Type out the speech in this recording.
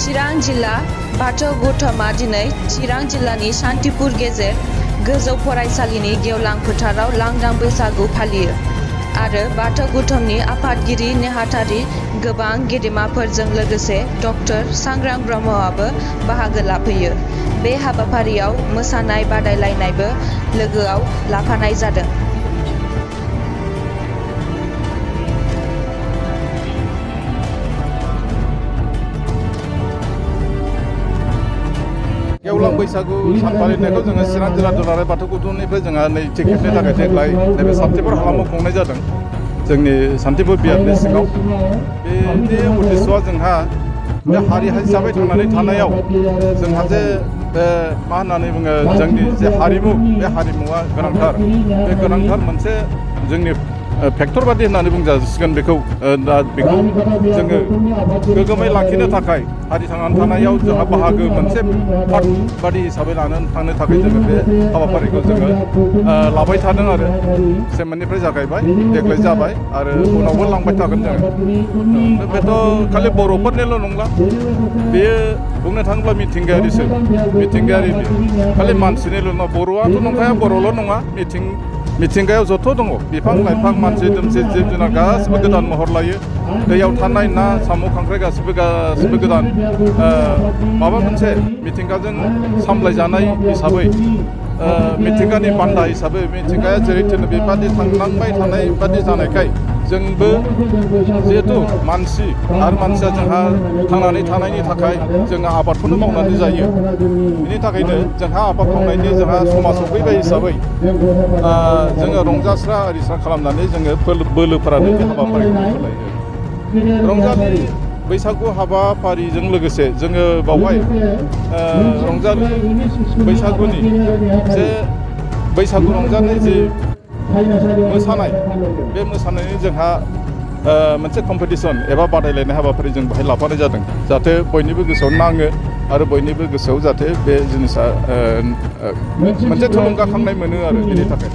चिरां जिल्ला बाथौ गौतमआ दिनै चिरां जिल्लानि सान्तिपुर गेजेर गोजौ फरायसालिनि गेवलां फोथाराव लांदां बैसागु फालियो आरो बाथौ गौतमनि आफादगिरि नेहाथारि गोबां गेदेमाफोरजों लोगोसे डक्टर सांग्रां ब्रह्मआबो बाहागो लाफैयो। बे हाबाफारियाव मोसानाय बादायलायनायबो लोगोआव लाफानाय जादों। गेवलां बैसागु सान फालिनायखौ जोङो चिरां जिल्ला दुलाराय बाथौ गौतमनिफ्राय जोंहा नैथि खेबनि थाखाय देग्लाय नैबे सान्तिपुर हालामाव खुंनाय जादों। जोंनि सान्तिपुर बियाबनि सिङाव बेनि उद्देश्यआ जोंहा बे हारि हिसाबै थांनानै थानायाव जोंहा जे मा होननानै बुङो जोंनि जे हारिमु बे हारिमुवा गोनांथार। बे गोनांथार मोनसे जोंनि फेक्टर बादि होननानै बुंजासिगोन बेखौ दा बेखौ जोङो गोग्गोमै लाखिनो थाखाय हारि थांनानै थानायाव जोंहा बाहागो मोनसे पार्ट बादि हिसाबै लानानै थांनो थाखाय जोङो बे हाबाफारिखौ जोङो लाबाय थादों आरो सेमोननिफ्राय जागायबाय देग्लाय जाबाय आरो उनावबो लांबाय थागोन जोङो। बेथ' खालि बर'फोरनिल' नंला, बेयो बुंनो थाङोब्ला मिथिंगायारिसो, मिथिंगायारि खालि मानसिनिल' नङा, बर'आथ' नंखाया बर'ल' नङा, मिथिंगायाव जथ' दङ बिफां लाइफां मानसि दुमसि जिब जुनार गासिबो गोदान महर लायो। दैयाव थानाय ना साम' खांख्राइ गासिबो गोदान माबा मोनसे मिथिंगाजों सामलायजानाय हिसाबै मिथिंगानि बान्दा हिसाबै मिथिंगाया जेरै थिनो बेबादि थांलांबाय थानाय बादि जानायखाय जोंबो जिहेथु मानसि आरो मानसिया जोंहा थांनानै थानायनि थाखाय जोङो आबादखौनो मावनानै जायो। बिनि थाखायनो जोंहा आबाद मावनायनि जोंहा समा सफैबाय हिसाबै जोङो रंजास्रा आरिस्रा खालामनानै जोङो बोलोफोरानो बे हाबाफारिखौ लायो। रंजालि बैसागु हाबाफारिजों लोगोसे जोङो बावहाय रंजालि बैसागुनि जे बैसागु रंजानाय जे मोसानाय, बे मोसानायनि जोंहा मोनसे कम्पिटिसन एबा बादायलायनाय हाबाफारि जों बाहाय लाफानाय जादों, जाहाथे बयनिबो गोसोआव नाङो आरो बयनिबो गोसोआव जाहाथे बे जिनिसा मोनसे थुलुंगाखांनाय मोनो आरो बेनि थाखाय।